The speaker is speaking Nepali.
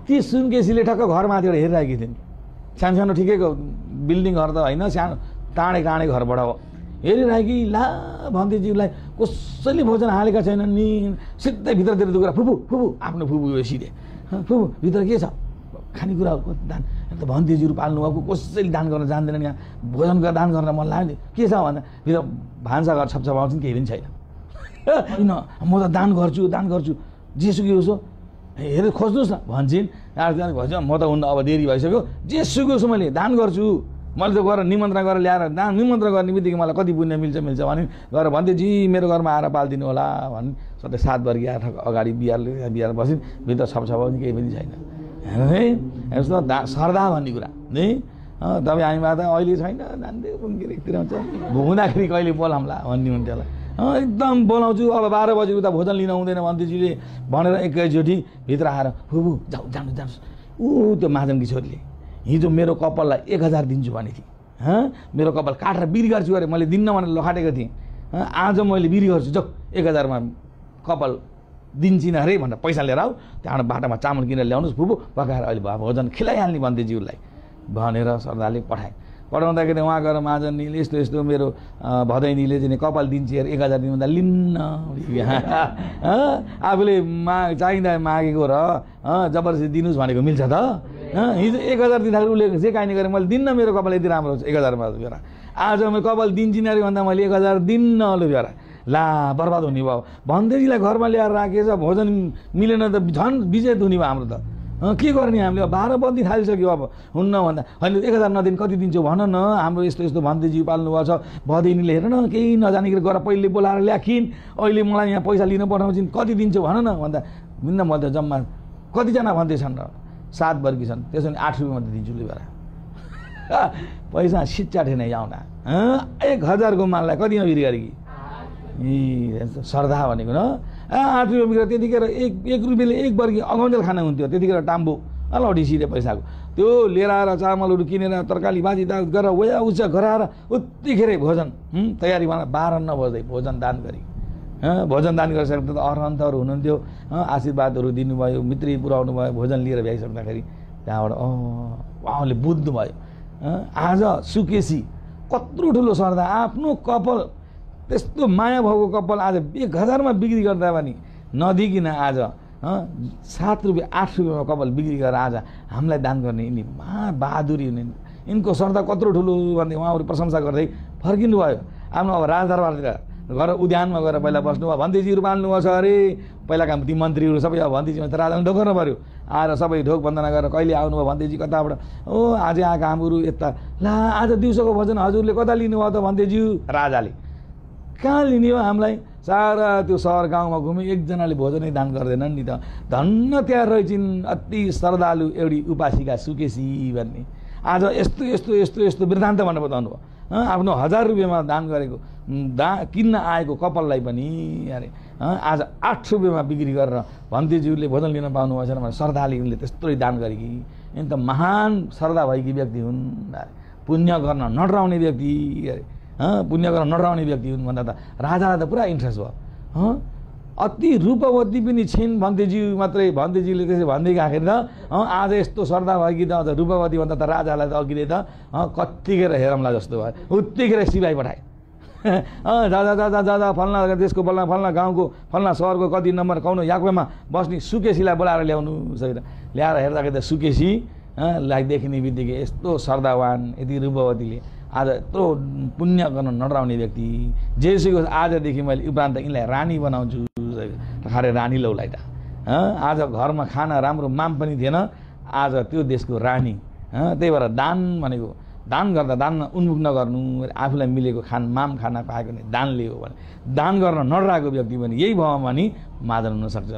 ती सुनकेसीले ठक्क घर माथिबाट हेरिरहेकी थिइन्। सानो सानो ठिकैको बिल्डिङ घर त होइन, सानो टाढे टाढे घरबाट हो हेरिरहेकी। ला भन्तेज्यूलाई कसैले भोजन हालेका छैनन् नि। सिधै भित्रतिर दुखेर फुपू फुपू आफ्नो फुपू सिधे फुपू भित्र के छ खानेकुरा दान त भन्तेज्यूहरू पाल्नु भएको कसैले दान गर्न जान्दैनन्। यहाँ भोजन गरेर दान गर्न मन लाग्यो के छ भन्दा भित्र भान्साघर छपछपाउँछन् केही पनि छैन। होइन म त दान गर्छु जेसुकै होस् हेरेर खोज्नुहोस् न भन्छन्। भन्छ म त हुन्न अब देरी भइसक्यो, जेसुकै होस् मैले दान गर्छु। मैले त गएर निमन्त्रण गरेर ल्याएर दान निमन्त्रण गर्ने बित्तिकै मलाई कति पुण्य मिल्छ भने गएर भन्तेजी मेरो घरमा आएर पालिदिनु होला भन्। सधैँ 7 वर्गीय अगाडि बिहार बसिन्। भित्र छपछपाउने केही पनि छैन है। यस्तो श्रद्धा भन्ने कुरा है। तपाईँ हामीमा त अहिले छैन दानदेव कुनतिर हुन्छ हुँदाखेरि कहिले बोलाउँला भन्ने हुन्थ्यो होला। एकदम बोलाउँछु अब 12 बजी उता भोजन लिन हुँदैन भन्तेजीले भनेर एकैचोटि भित्र आएर फुबु जानुहोस्। ऊ त्यो माझमकी छोरीले हिजो मेरो कपाललाई 1000 दिन्छु भने थिएँ। मेरो कपाल काटेर बिक्री गर्छु अरे मैले दिन्न भनेर लखाटेको थिएँ। आज मैले बिक्री गर्छु जाऊ 1000 मा कपाल दिन्छिन अरे भनेर पैसा लिएर आऊ। त्यहाँबाट बाटामा चामल किनेर ल्याउनुहोस् फुबु पकाएर अहिले भोजन खिलाइहाल्ने भन्तेज्यूलाई भनेर सरदारले पठाउँदाखेरि उहाँ गएर महाजनीले यस्तो मेरो भदैनीले चाहिँ कपाल दिन्छ अरे 1000 दिन भन्दा लिन्न। आफूले चाहिँदा मागेको र जबरजस्ती दिनुहोस् भनेको मिल्छ त। हिजो 1000 दिँदाखेरि उसले जे काहीँ गरेँ मैले दिन्न मेरो कपाल यति राम्रो छ 1000 मा बेला। आज मैले कपाल दिन्छु अरे भन्दा मैले 1000 दिन्न लु बेला। ला बर्बाद हुने भयो। भन्तेजीलाई घरमा ल्याएर राखेछ भोजन मिलेन त झन् विजेत हुने भयो हाम्रो त। के गर्ने हामीले 12 बजी थालिसक्यो अब हुन्न भन्दा होइन 1000 नदिन कति दिन्छौ भन न। हाम्रो यस्तो पाल्नु भएको छ भदैनीले हेर न केही नजानेको गएर पहिले बोलाएर ल्याखिन् अहिले मलाई यहाँ पैसा लिन पठाउँछिन् कति दिन्छौ भन न भन्दा मिल्न म त जम्मा कतिजना भन्दै छन् र 7 वर्गी छन् त्यसो भने 8 रुपियाँ मात्रै दिन्छु लु बेला। पैसा सिच्चा ठेन आउँदा 1000 को माललाई कतिमा बिक्री गरेकी श्रद्धा भनेको न 8 रुपियाँ बिग्रेर त्यतिखेर 1 रुपियाँले 1 वर्गी अगाउँजेल खाना हुन्थ्यो त्यतिखेर टाम्बो अलौढिसिरे पैसाको त्यो लिएर आएर चामलहरू किनेर तरकारी भाजी दाल गरेर वया उच्चा गराएर उत्तिखेरै भोजन तयारी बनाएर 12 नबज्दै भोजन दान गरी भोजन दान गरिसक्दा त अरहन्तहरू हुनुहुन्थ्यो आशीर्वादहरू दिनुभयो मित्री पुर्याउनु भयो भोजन लिएर भ्याइसक्दाखेरि त्यहाँबाट उहाँले बुझ्नुभयो आज सुकेसी कत्रो ठुलो श्रद्धा आफ्नो कपाल त्यस्तो माया भएको कपाल आज 1000 मा बिक्री गर्दा पनि नदिकिन आज 7 रुपियाँ 8 रुपियाँमा कपाल बिक्री गरेर आज हामीलाई दान गर्ने यिनी महाबहादुरी हुने यिनको श्रद्धा कत्रो ठुलो भन्दै उहाँहरू प्रशंसा गर्दै फर्किनु भयो। आफ्नो अब राजदरबारतिर गएर उद्यानमा गएर पहिला बस्नुभयो भन्तेजीहरू पाल्नुभएको छ अरे पहिलाका ती मन्त्रीहरू सबै अब भन्तेजीमा त राजाले ढोक गर्नु पऱ्यो आएर सबै ढोक वन्दना गरेर कहिले आउनुभयो भन्तेजी कताबाट आज आएका हामीहरू यता ला आज दिउँसोको भोजन हजुरले कता लिनुभयो त भन्तेज्यू राजाले कहाँ लिने हो हामीलाई सारा त्यो सहर गाउँमा घुमे एकजनाले भोजनै दान गर्दैनन् नि त। धन्न त्यहाँ रहेछन् अति श्रद्धालु एउटी उपासिका सुकेसी भन्ने आज यस्तो वृत्तान्त भनेर बताउनु भयो। आफ्नो 1000 रुपियाँमा दान गरेको किन्न आएको कपाललाई पनि अरे आज 8 रुपियाँमा बिक्री गरेर भन्तेज्यूले भोजन लिन पाउनु भएन भने श्रद्धाले उनले त्यत्रो दान गरेकी यिनी त महान श्रद्धा भएकी व्यक्ति हुन्। पुण्य गर्न नडराउने व्यक्ति अरे पुण्य गर्न नडराउने व्यक्ति हुन् भन्दा त राजालाई त पुरा इन्ट्रेस्ट भयो। अति रूपवती पनि छिन् भन्तेज्यू मात्रै भन्तेजीले त्यसै भन्दै गएखेरि त आज यस्तो श्रद्धा भयो कि त रूपवती भन्दा त राजालाई त अघिले त कतिखेर हेरौँला जस्तो भयो उत्तिखेर सिपाही पठाए जा फल्ना देशको फल्ना गाउँको फल्ना सहरको कति नम्बर कौन याक्वेमा बस्ने सुकेसीलाई बोलाएर ल्याउनु सकेर ल्याएर हेर्दाखेरि त सुकेसी लाई देखिने बित्तिकै यस्तो श्रद्धावान यति रूपवतीले आज यत्रो पुण्य गर्न नडराउने व्यक्ति जेसुकै आजदेखि मैले उपरान्त यिनलाई रानी बनाउँछु खारे रानी लौलाई त आज घरमा खाना राम्रो माम पनि थिएन आज त्यो देशको रानी। त्यही भएर दान भनेको दान गर्दा दानमा उन्मुख नगर्नु आफूलाई मिलेको माम खाना पाएको भने दान लियो भने दान गर्न नडराएको व्यक्ति पनि यही भयो भने महाजन हुन सक्छ।